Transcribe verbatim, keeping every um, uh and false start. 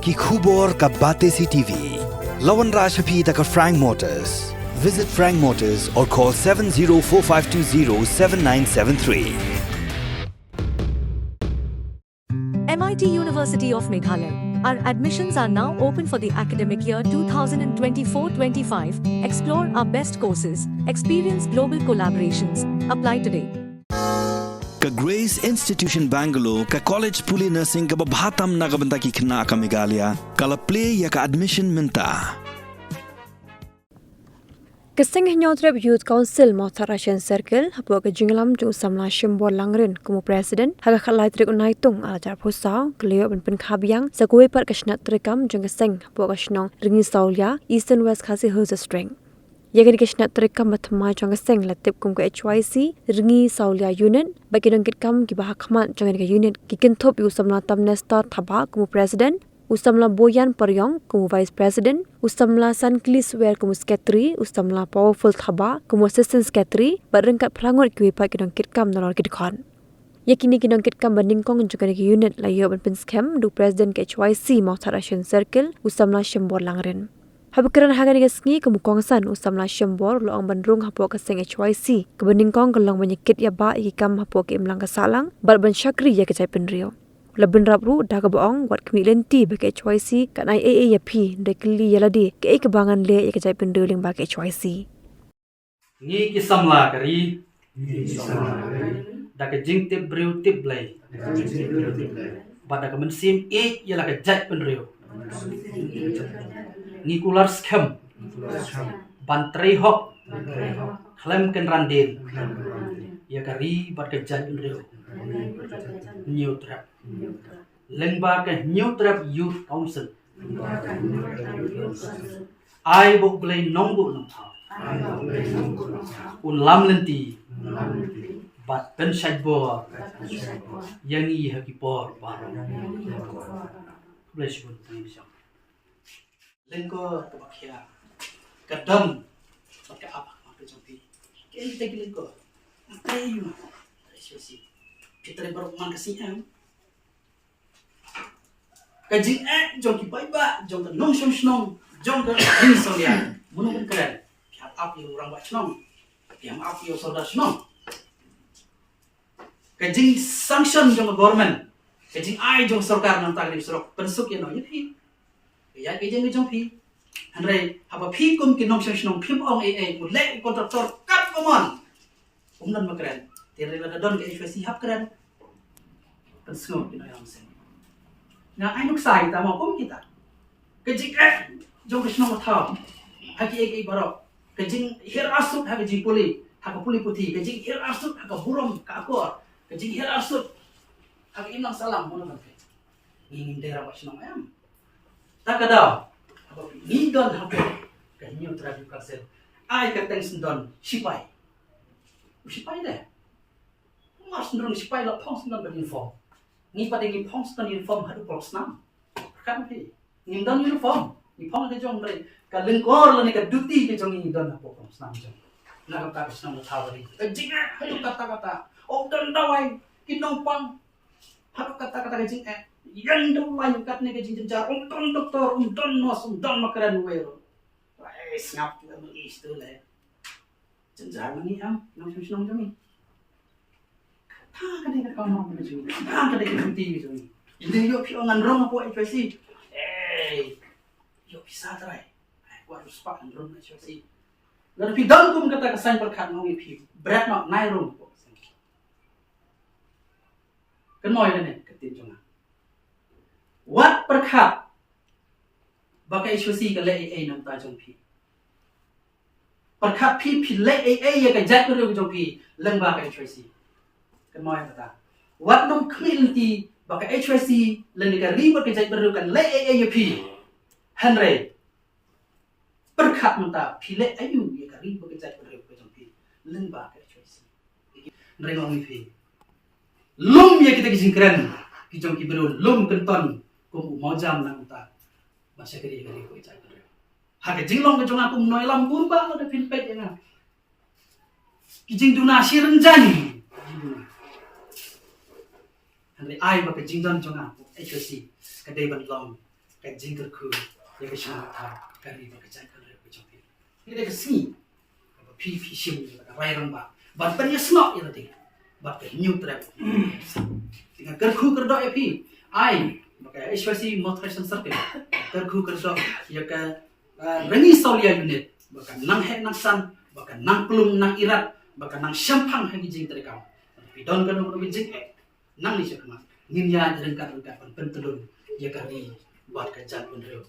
Ki khubor ka Batesi T V. La wanrah sha phi da ka Frank Motors. Visit Frank Motors or call seven zero four five two zero seven nine seven three. M I T University of Meghalaya. Our admissions are now open for the academic year two thousand twenty-four twenty-five. Explore our best courses, experience global collaborations. Apply today. Ka Grace Institution Bangalore, ka college pule nursing kaba bha tam na ka bynta ki khynnah ka Meghalaya, ka la plie ïa ka admission mynta. Ka Seng Hynñiewtrep Youth Council Mawthadraishan Circle, hapoh ka jingïalam jong u Samla Shimbor Langrin kum u President, ha ka khatlai tarik u Naitung arhajar arphew saw, ka la ïoh ban pynkha biang sa kawei pat ka shnat treikam jong ka seng hapoh ka shnong Rngi Sawlia, Eastern West Khasi Hills District. Ïa kane ka shnat treikam ba thymmai jong ka seng la tip kum ka H Y C Rngi Sawlia Unit, bad ki nongkitkam kiba ha khmat jong kane ka unit ki kynthup ïa u Samla Tamnester Thabah kum u President, u Samla Boyan Pariong kum u Vice President, u Samla Sankli Swer kum u Secretary, u Samla Powerful Thabah kum u Assistant Secretary, bad ryngkat phra ngut kiwei pat ki nongkitkam nalor ki dkhot. Ïa kine ki nongkitkam ba nyngkong jong kane ka unit la ïoh ban pynskhem da u President ka H Y C Mawthadraishan Circle, u Samla Shimbor Langrin. Haba kren ha kane ka sngi kum u kongsan, u Samla Shimbor u la ong ban rung hapoh ka seng H Y C kaba nyngkong ka long ban ïakit ïabah ïa ki kam hapoh ka imlang ka sahlang bad ban shakri ïa ka jaitbynriew. U la bynrap ruh da kaba ong wat khmih lynti ba ka H Y C kan ai ei ei ïa phi, hynrei kylli ïa lade kaei kaba ngan leh ïa ka jaitbynriew lyngba ka H Y C. Ngi ki samla ka ri, da ka jingtip briew tip Blei, bad da ka mynsiem ïeit ïa la ka jaitbynriew, ngi kular skhem ban trei hok khlem kynran dien ïa ka ri bad ka jaitbynriew. Hynñiewtrep, lyngba ka Hynñiewtrep Youth Council, ai ba U Blei Nongbuh Nongthaw un lam lynti bad pynshait bor ïa ngi ha ki por baroh. Khublei shibun. Lyngkor kaba khia ka don bad ka ap ha khmat ka jong phi. Ki ei kita ki lyngkor? Nga trei ïa u, trei shuh shuh. Phi trei baroh man ka sngi em? Ka jingeh jong ki paidbah, jong ka nongshong shnong, jong ka Ri Sawlia, mano ban kren? Phi hap ap ïa u rangbah shnong, phi hap ap ïa u sordar shnong. Ka jingsanction jong ka government, ka jingai jong ka sorkar nangta ka dei surok pynsuk ïa no? Ïa phi. Ïa ka jing ka jong phi. Hynrei haba phi kum ki nongshong shnong phim ong ei ei, u leh u kontraktor katba mon, um don ba kren. Te hynrei lada don ka H Y C hap kren. Pynsngew ki nongïalam seng. Nga ai nuksa ïa kita mo kum kita. Ka jingeh jong ka shnong ka thaw ha kiei kiei baroh. Ka jinghiar arsut ha ka jingpule, ha ka pule puthi, ka jinghiar arsut ha ka burom ka akor, ka jinghiar arsut ha ka imlang sahlang, mano ban kren? Ngi ngim dei rangbah shnong em? Ta ka daw haba ngi don hapoh ka Hynñiewtrep Youth Council, ai kyrteng syndon shipai. U shipai de, mar syndon shipai la phong syndon bad uniform. Ngi pat de ngi phong syndon uniform haduh pynlong snam. Pyrkhat phi, ngim don uniform, ngi phong ka jong, hynrei ka lyngkor lane ka duty ka jong ngi don hapoh pynlong snam jong. Na kata ka shnong ka thaw ka dei ka jingeh haduh katta katta. Ym don dawai ki nongpang. Haduh katta katta ka jingeh. Ïeng dawai katne ka jingjynjar. Ym don doktor, ym don nurse, ym don ba kren uwei ruh. Wai, sngap tu em is tu le. Jynjar ma ngi em, nongshong shnong jong ngi. Kata ka dei ka kamram ka jong ngi. Kata ka dei ka duty ka jong ngi. Ynda ïoh phi ong ngan rung hapoh H Y C, ei, ïoh pisa trai. Ai, kwah ruh spah ngan rung H Y C. Lada phi don kum kata ka saiñ pyrkhat, nga ong ïa phi, bret noh, nai rung hapoh ka saiñ. Kynmaw ïa kane ka ktien jong nga. Wat pyrkhat ba ka H Y C ka leh ei ei na ka bynta jong phi. Pyrkhat phi, phi leh ei ei ïa ka jaitbynriew ka jong phi lyngba ka H Y C. Kynmaw ïa kata. Wat nym khmih lynti ba ka H Y C lane ka ri bad ka jaitbynriew kan leh ei ei ïa phi. Hynrei pyrkhat mynta phi leh aïu ïa ka ri bad ka jaitbynriew ka jong phi lyngba ka H Y C. Hynrei nga ong ïa phi, lum ïa kita ki jingkren ki jong ki briew lum kynton kum u mawjam na ka bynta ban shakri ïa ka ri bad ka jaitbynriew. Ha ka jinglong ka jong nga kum u nongïalam, kumba lada phin peit ïa nga, ki jingduna shi rynjang ki jingduna. Hynrei ai ba ka jingdon jong nga kum H Y C ka dei ban long ka jingkyrkhu ïa ka shnong ka thaw, ka ri bad ka jaitbynriew ka jong phi. Ngi dei ka sngi kaba phi phi shim ïa ka rai rangbah ban pynïasnoh ïa lade bad ka Hynñiewtrep. Te nga kyrkhu kyrdoh ïa phi, ai ba ka H Y C Mawthrang Central Circle kyrkhu kyrdoh ïa ka, eh, Rangi Sawlia Unit ba kan nang heh nang san, ba kan nang plung nang irat, ba kan nang shemphang ha ki jingtreikam. Phi don kano kano ki jingeh, nang leit sha khmat, ngin ïaid ryngkat ryngkat ban pyntlun ïa ka ri bad ka jaitbynriew.